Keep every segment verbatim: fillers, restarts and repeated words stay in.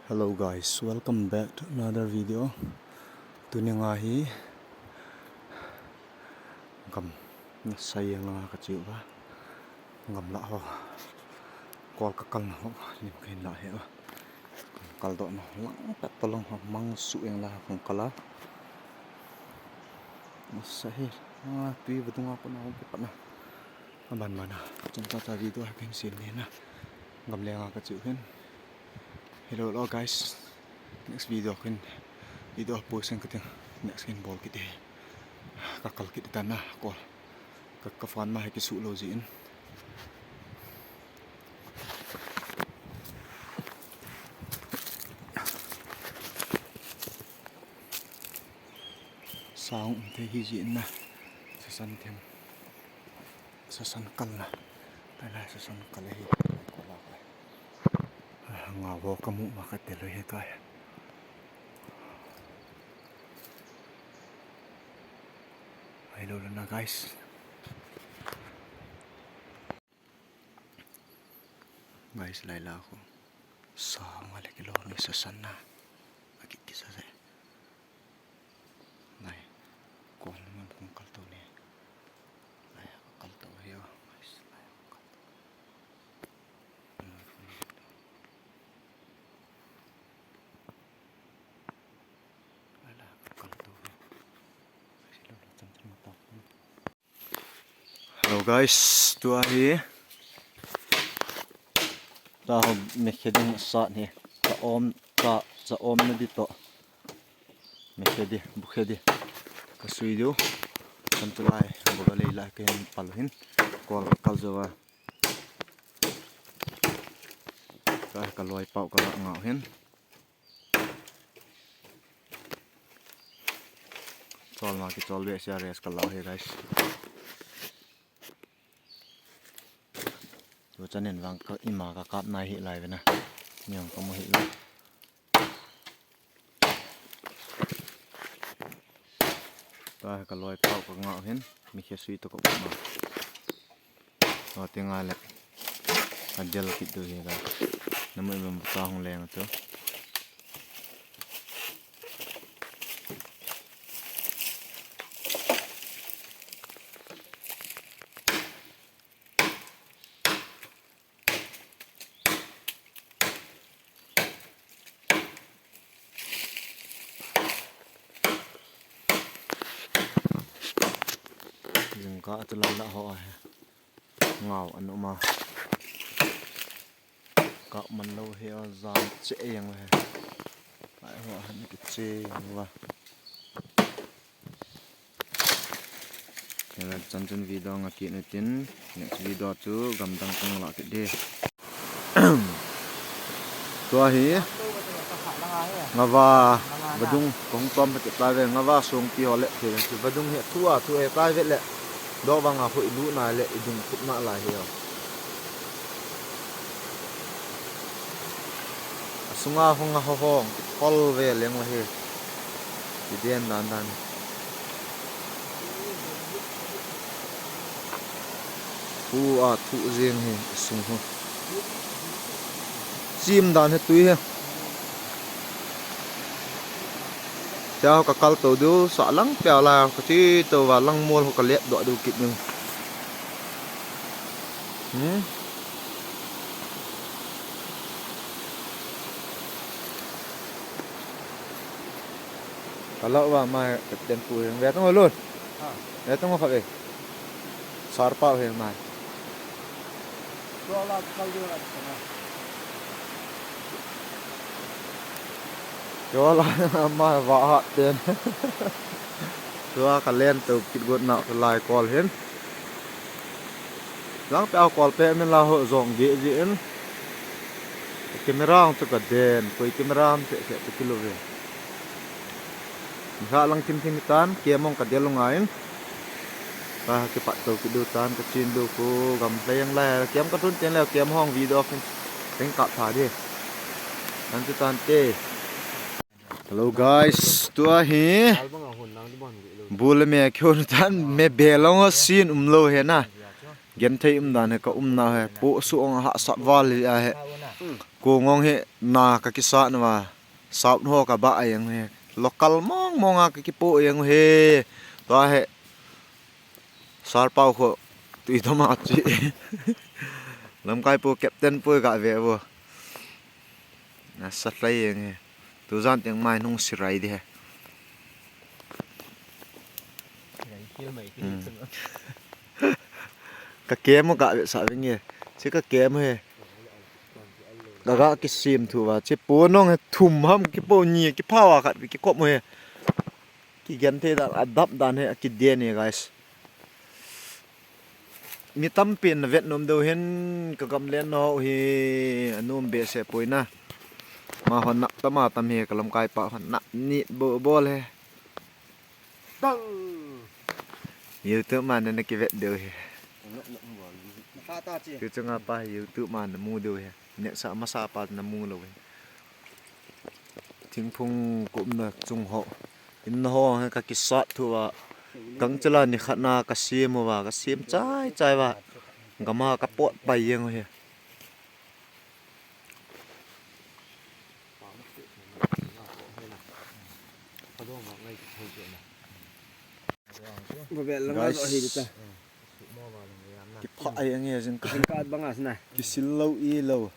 Hello guys, welcome back to another video. Tuni nga hi gam nasai ang langa kache uva. Gam lah ho. Kol kakal na ho. Lim kahin lah hi uva. Kal doh na lang pet tolong ho. Mang su ang la kong kala. Nasai hi. Ah, tui vadung a kona ho kipat na. Aban mana. Chan cha cha video ha kahin sem ni na. Gam lenga kache u hin. Hello, hello guys. Next video kin video posting kati next kin bol kiti. Kakal kiti tana kol. Ka, ka fan ma he kisu lo jin. Sang te hi jin na. Sasan them. Sasan kal na. Pala sasan kal hi. Kol a kol. Nga vo kamu ma ka telo he kai. Ai lo na guys. Guys, lai la ko. Sa ma le kilo ni sasan na. Akit kisa se. Lai. Ko na man kong kalto ni. Lai kalto he o. Guys, lai kalto. Hello guys, tua hi. Taho mekhe ding sat hi. Cha om, cha, cha om na di to. Mekhe di, bukhe di. Kasui diu. Kan tulai, bu ka lei lai kahin pal hin. Kol kakal jo va. Ka, kaloi pau kala ngau hin. Chol ma kichol ve sia rest kala he guys. Tu chanin vang ka ima kakap nai hi lai ve na. Niang kamu hi lai. Tua kaloi pau kangau hin, mikhe sui to ka um ma. Tua tinga le. Adel kit tu hi ka. Namu ibam ta hung leng tu. Jingkah a chu lai lah ho a he. Ngau an um a. Kap man lou he a, jam che jeng le he. Lai ho a han kiche jeng uva. Hela chan chun video nga kit nu tin, next video chu gamdang kong lah kit di. Tua hi ngava vadung kong tom pha kit lai ve, ngava songpi ho le thei chu vadung hi thu a thu e tai ve le. Doh vang a hui lu na le idung khup na lai hi o. Asunga hung a ho hong, kithol ve leng la hi. Kiden dan dan. Thu a thu jeng hi, asung ho. Chim dan hi tui hi. Cha ka kal to diu, sa lang pia la, ka chi to va lang mol ho ka let doh diu kit diu. Hmm? Kalau ba mai ka ten pu yang ve tong lun. Ha. Ve tong kha ve. Sar pau he mai. Tua la kal diu la kana. Tua la mai va ha ten. Tua ka len to kit got na lai kol hin. Lang pe a kol pe min la ho jong ge ji in. Camera hong chu ka den, koi camera ham che che chu kilo ve. Ni ha lang thim thim tan, kem hong ka del u ngai in. Ka kipat to kit diu tan, ka chin diu ko gam leng lai, kem ka tun ten le kem hong video kin ring kap tha di. Tan chu tan te. Hello guys, tua hi bu le me kyo tan me be long a sin um lo he na. Gen thei um dan he ka um na he. Pu su ong ha sap val hi a he. Kongong hi na ka kisat na va. South ho ka ba a yang he. Local mong mong a ka kipo yang he. Tua he. Sar pau kho. Tui to ma chi. Lamkai po captain po ka ve bo. Na sa tlai yang he. Tu jan teng mai nung sirai di he. Ka kem ka ve sa veng he. Si ka kem he. Ka ga kisim thu va. Si po nong he thum ham kipo ni kiphawa khat kikop he. Kigen thei dan, a dap dan he, a kiden he, guys. Mi tampi na vet nom deu hin ka gamlen na ho hi a nom behseh poi na. Ma hon nak tama tam he ka lamkai pa hon nak nit bo bol he. Dang. YouTube ma na na kivet deu he. Nak nak bol. Mata ta chi. Tu chunga pa YouTube ma na mu deu he. Nek sa masa pa na mu lo he. Thingphung ka umna chung ho. In ho he ka kisat thu va. Gangchela ni khat na ka sim uva, ka sim chai chai va. Gama ka pot pai jeng u he. Guys. Kipha ai ang he jingkah. Jingkah banga sina. Kisil lou i lou.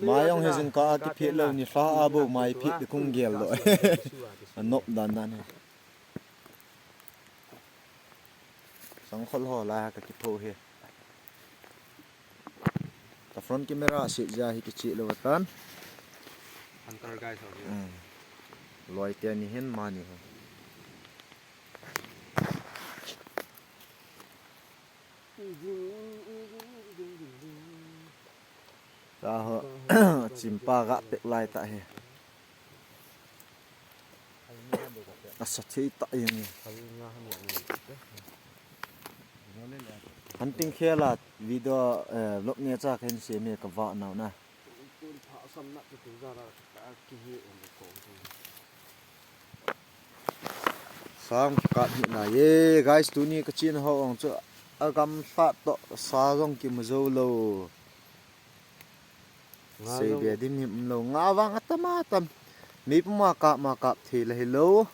Mai jong he jingkah a kiphet lou ni lha a bou mai phet te kung gel lou. A nop dan dan he. Sangkhol ho la ka kipho he. Ka front camera se ja hi kiche lou tan. Hunter guys ho hi. Hmm. Loi te ni hin mani ho. Taho, chimpa ga pek lai ta he. Asa thei ta jeng e. Hunting khel a video, eh, vlog ne cha khen se me ka va nau na. Sang kikat hi na ye, guys, tuni ka chin ho ong chu a gamlhat to sa jong kimu jou lou. Seibe dim hi um lou. Nga vang atam atam. Mi puma kap ma kap thei la hi lou.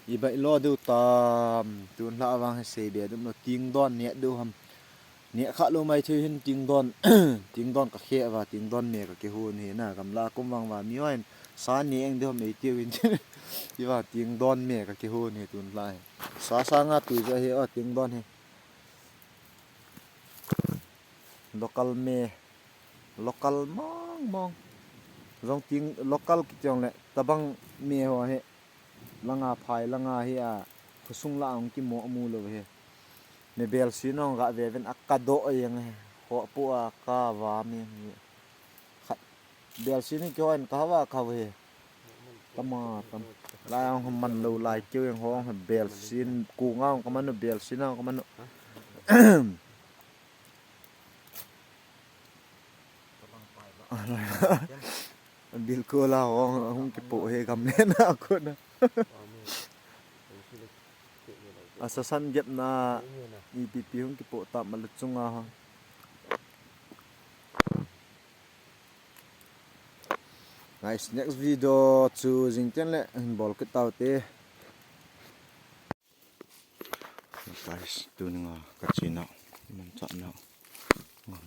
I bai lo deu tam. Tun la vang hi seibe dim lou. Ting don ne deu ham. Neh kha lou mai thei hin ting don, ting don ka khe va, ting don me ka kihon hi na, gamla kum vang va mi hon sa neh eng deu mei tiu hin. Hi va ting don me ka kihon hi tun lai. Sa sanga tui ja hi, o, ting don hi. Local me, local mong mong. Jong ting local kiti jong le tabang me ho hi. Langa phai langa hi a, khosung la ong kimo mu lou hi. Mi belsin ong ga ve ven a ka do eng hi. Ho pu a ka va mi hi. Khat belsin hi kihon ka va ka ve. Tama tam. Lai ong man lou lai keu eng ho ong belsin ku nga ong ka man belsin ong ka man. Bilkol a hung, hung kipoh hi gamlen a kon a. Asa san gep na ipi pi hung kipoh ta ma le chunga ha. Guys, next video chu jing tian le hin bol kit tau te. Guys, tuni nga ka chin a, man chan a, ngam.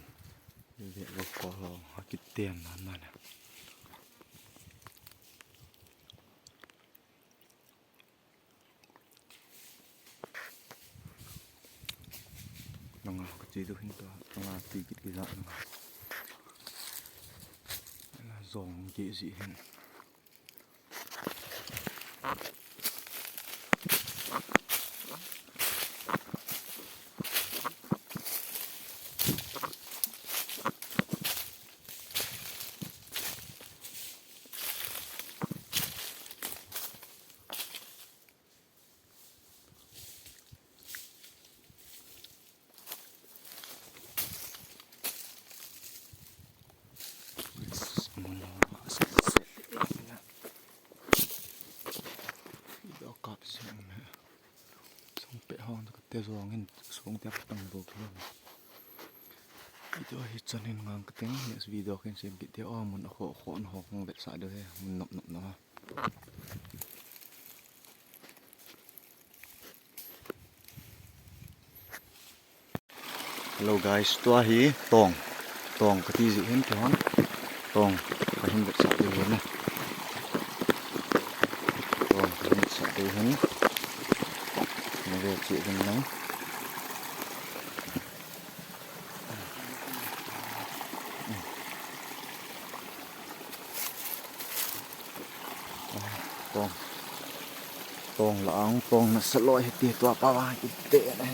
Ve lo ko ho, ha kiten na na na. Nanga ka chi tu hin ta, nanga ti kit ki ja nanga. Na jong ki ji hin. Song pe hong ka te jong in song te tang bo ke. Video hi chan hin ngang ka ting, next video kin sem kit te. Oh, mun a kho kho na ho kong vetsah diu he, mun nop nop na ha. Hello guys, tua hi tong, tong ka ti ji hin tua, tong ka hin vetsah diu hin. Tong ka hin vetsah diu hin. Na ve chi din lang. Tong, tong la ang, tong nasa loi hi ti tua pa vang kiti ne.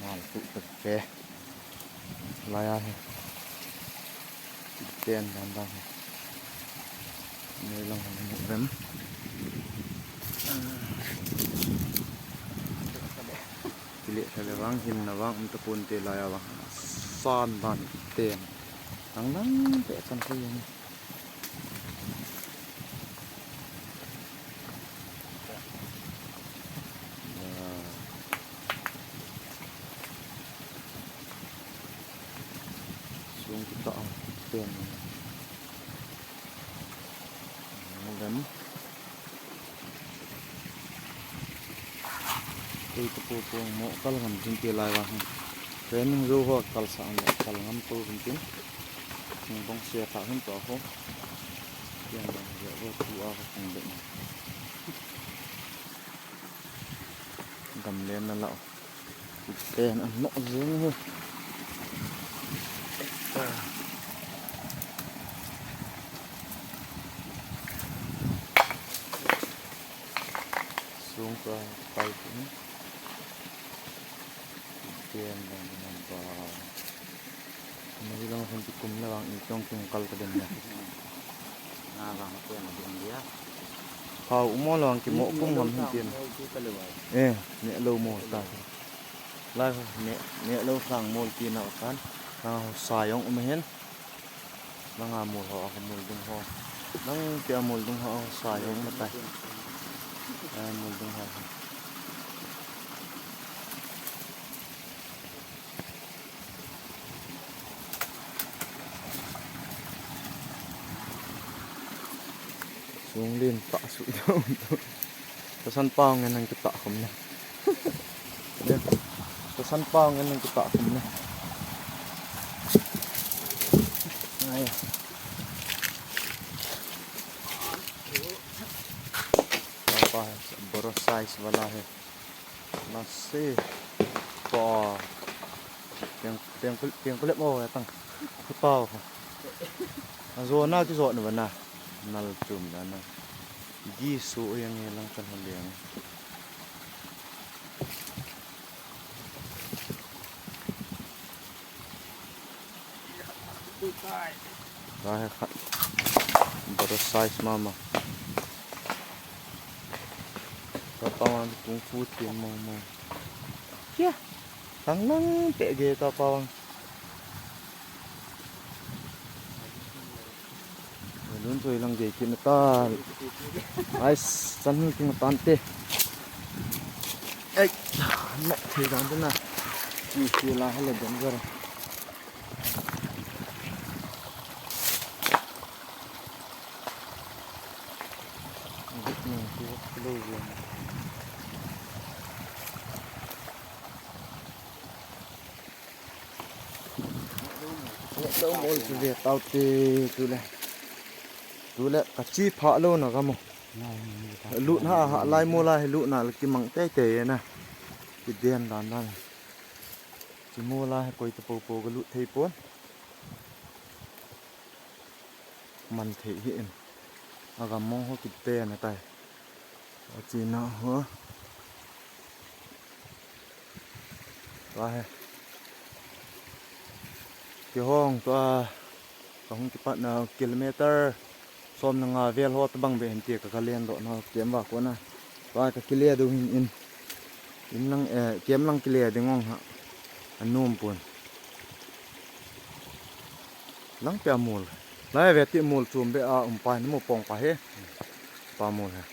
Nal tu tak te. Laya hi. Kiti dan dan hi. Nei lang han mu vem. Kile thale vang hin na vang um tapon te laya vang. San dan kiti. Nang nang te san ko yang. Sung kita ang pen. Ngam. Tei tu pu pu mo kal ngam jin te lai vang. Training zo ho kal sa ang kal ngam tu jin tin. Sung bong sia ta hin to ho. Yang bang ya ho tu a ko sung de. Gamlen na lau. Pen an nok jeng hi. Sung ka pai tu. Pen dan nan ba. Mari lang hon ti kum la vang i tong kum kal ka dem ya. Nga vang ko na dem ya. Hau mo lang ki mo kum ngam hin tin. Eh, ne lo mo ta. Lai ho ne ne lo sang mo ti na kan. Nga ho sa yong um hin. Nga mo ho a mo dung ho. Nang ki a mo dung ho sa yong ma tai. A mo dung ho. Sung lin ta su dau. Tasan pau ngen nang kita khum ne. Tasan pau ngen nang kita khum ne. Ai. Papa, boro size wala hai. Nasi. Pa. Tiang, tiang kul-, tiang kulep mo ya tang. Kipau. Azo na kizo na bana. Nal tum na na. Gisu yang lang kan haliang. Lai khat. Boro size mama. Ka pa wan kung fu tin mong mong. Kia. Tang lang pe ge ta pa wan. Lun choi lang ge kit na ta. Ais, chan hung tung tan te. Ei, nok thei dan te na. Ki ki la hele dan zara. Lo mol chu ve tau te tule. Tule ka chi pha lo na ka mo. Lut na ha lai mo la he lut na la ki mang tei tei na. Ki den dan dan. Chi mo la he koi ta po po ka lut thei pon. Man thei hi in. A gam mong ho kit te na tai. A chi na ho. Tua he. Kihong tua ka hung kipat na kilometer som na nga vel ho tabang be hin ti ka ka len doh na kem va ko na. Tua ka kile ding hin in. In lang, eh, kem lang kile ding ong ha. Anum pun. Lang pia mul. Lai ve ti mul chum be a um pa ni mu pong pa he. Pa mul he.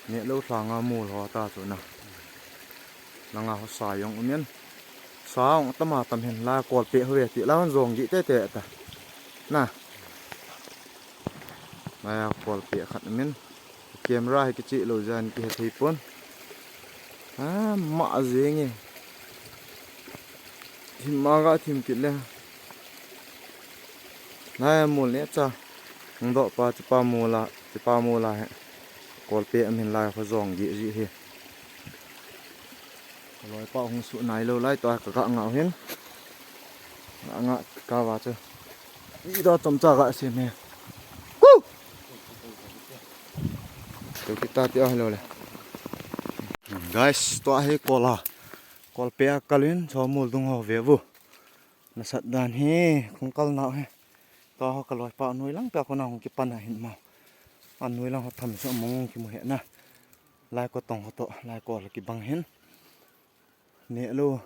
Ne lo thlang a mul ho ta chu na. Nanga ho sa jong umin. Sa jong tama tam hin la kol pe ho ve ti la hon jong gi te te ta. Na. Maya kol pe khat umin. Camera hi kichi lo jan ki he thei pon. Ha ma jeng e. Thim ma ga thim kit le. Nai mol ne cha. Ngdo pa chi pa mola, chi pa mola he. Kol pe amin lai kho jong gi ji hi. Loi pa hung su nai lo lai to ka ga nga hin. Nga nga ka va chu. I da chom cha ga se me. Ku! To kita ti a lo le. Guys, to hi kola. Kol pe a kalin so mol dung ho ve vu. Nasat dan hi, kong kal na he. To ho ka loi pa noi lang pe ko na hung kipan a hin ma. An noi lang ho tham so mong ki mu he na. Lai ko tong ho to, lai ko la ki bang hin. Ne lo,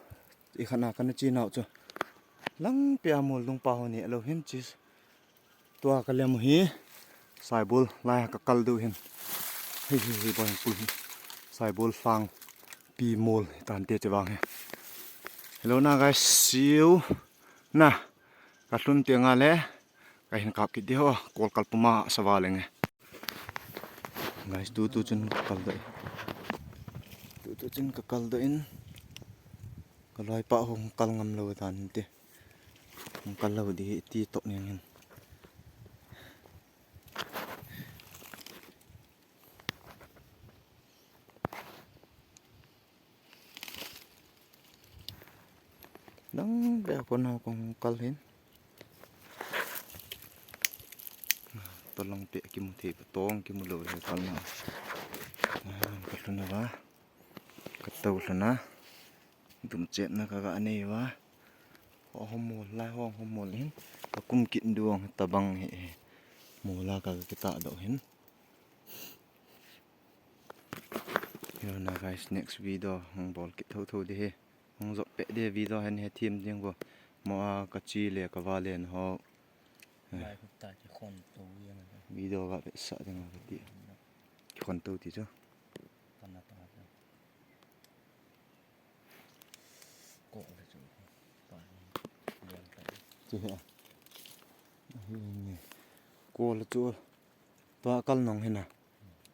i khana kana chi nau chu. Lang pe a mol dung pa ho ne lo hin chi. Tua ka lem hi, saibol, lai ka kal deuh hin. Hi, hi, hi, bang pul hi. Saibol fang, pi mol, tan te che vang hi. Hello na guys, see you. Na, ka hlun te nga le, ka hin kap kit di ho, kol kal puma sa va lenge. Guys, tu tu chun ka kal deuh. Tu tu chun ka kal deuh in. Ka loi pa hung kal ngam lo dan te. Hung kal lo di ti tok ning hin. Dang be ko na kong kal hin. Tolong pe kimu thei pa tong kimu lo he kal na. Ah, ka hlun a va. Ka to hlun a. Dum chet na ka ga nei va. Ho ho mol lai ho ho mol hin. Ka kum kit duang ta bang he he. Mola ka kita do hin. Yo na guys, next video hung bol kit tho tho di he. Hung jop pe di video hen he thim ding vo. Mo a ka chi le ka va le na ho. Lai khu ta ki khon to yang. Video ga pe sa ding ka ti. Ki khon to ti chu. Pana ta. Ko le chu. Pa. Yang ta. Chi he. Hi ni. Ko le chu. Tua kal nong hina.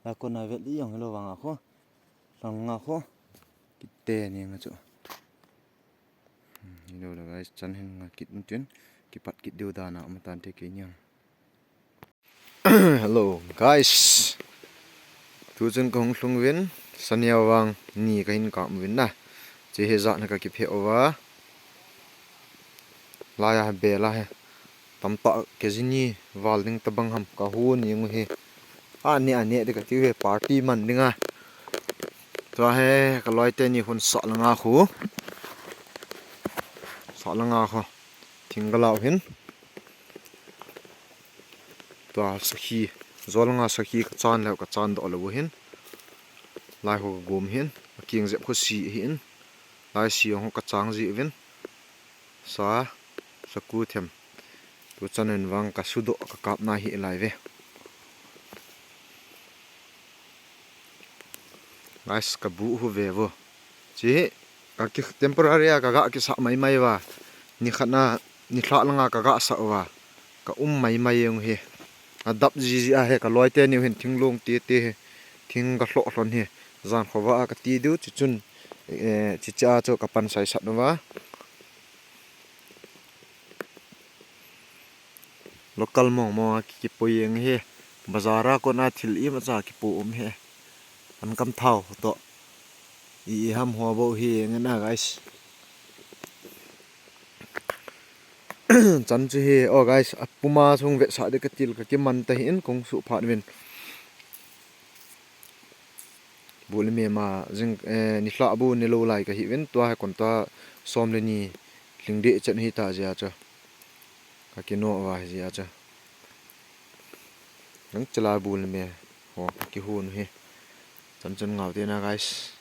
La ko na vet li jong hilo vang a kho. Lang nga kho. Kite ni nga chu. Hmm, hilo la guys, chan hin nga kit un tin. Kipat kit deu dan a um tan te ke niang. Hello guys. Tu chun ka hung hlung vin, sania vang ni ka hin kam vin na. Che he ja na ka kiphe ova. Lai a be la he. Tamtah kg ni val ding tabang ham ka hu ni ngu hi. A ne a ne de ka tiu he party man ding a. Tua he ka loi te ni hun sa langa khu. Sa langa khu. Thing ka lau hin. Tua sakhi. Zol nga sakhi ka chan leu ka chan do lo hin. Lai khu ka gum hin. A king jep khu si hin. Lai si ong ka chang ji vin. Sa, saku them. Tu chan in vang ka sudo ka kap na hi lai ve. Guys, ka bu hu ve vo. Chi, ka ki temporary a ka ga ki sa mai mai va. Ni khat na, ni thla langa ka ga sa va. Ka um mai mai ung hi. A dap ji ji a he ka loi te niu hin thing long te te he. Thing ka hlo hlon hi. Jan kho va a ka ti diu chi chun. Eh, chi cha chu ka pan sai sat nu va. Local mong mong a ki, kipui eng hi. Bazar a kona thil imacha kipu um hi. An kam thau to. I, i ham ho bo hi eng na guys. Chan chu hi, oh guys, a puma chung vetsah de ka til ka kiman ta hi in kong su phat vin. Bu le me ma jing, eh, ni hla bu ni lo lai ka hi vin tua he kon tua som le ni hling de chen hi ta jia chu. Ka kino va hi jia chu. Nang chala bu le me ho ka kihun hi. Chan chun ngau te na guys.